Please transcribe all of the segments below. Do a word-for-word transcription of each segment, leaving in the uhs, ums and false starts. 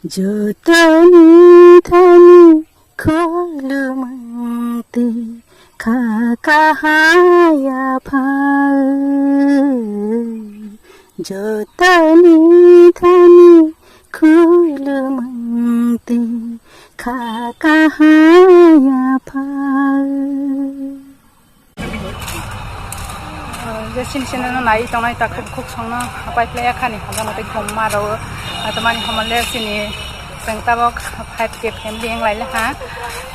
Jotoni thani khulumung twi kha kahaya pha. Jotoni thani khulumung twi kha kahaya pha. Je chini channel no nai tongnai takhuk khuk songno pai phlai ya khani hamjak mate khum ma rw. Tamani hamle chini chwng tabok five K family wng lai ha.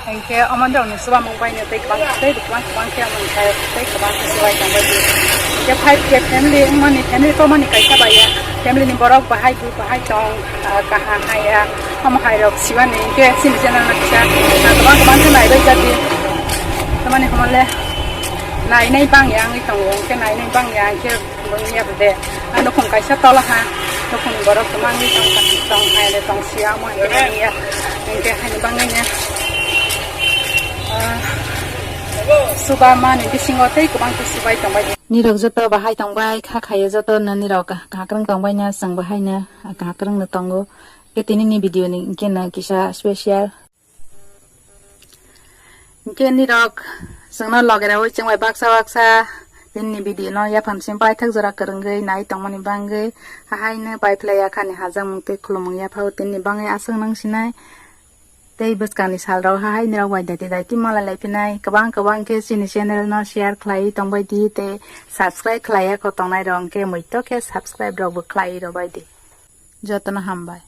Hingke omo rok ni chuba mung bai no tei kwbang tei kwbang kwbang khe amoni khe tei kwbang khe chubai tong bai di. Hingke five K family wngmani family to mani kaisa bai ya. Family ni borok bahai bu bahai tong, ah, kaham hai ya. Omo hai rok sibani hingke chini channel no kisa, ah, kwbang kwbang khe nai bai jadi. Tamani hamle nai nai bang ya wngwi tongo, hingke nai nai bang ya hingke boni ya de. Ah, nukhung kaisa tola ha, nukhung borok kwbangwi tong tong hai de tong sia omo hingke bang ya. Hingke hai bangwi ne, ah, chuba mani bisingo tei kwbang khe chubai tong bai. Nirok joto bahai tong bai kha khayo joto no nirok kakrwng tong bai na chwng bahai no kakrwng no tongo. Ke tini ni video ni hingke no kisa special. Hingke nirok chwngno loge rwi chwng bai baksa baksa tini ni video no yaphang sim paithak jora kwrwngwi nai tongmani bangwi hahaino pai phlai ya khani hajak mung tei khulumung yaphao tini bangwi aswk nang sinai. Tei bwskangni salrok hahai nirok bai daiti daiti malai lai phinai kwbang kwbang khe chini channel no share khlai tongbai di tei subscribe khlai ya kho tongnai rok hwnkhe muitok khe subscribe rok bo khlai rw bai di. Jotono hambai.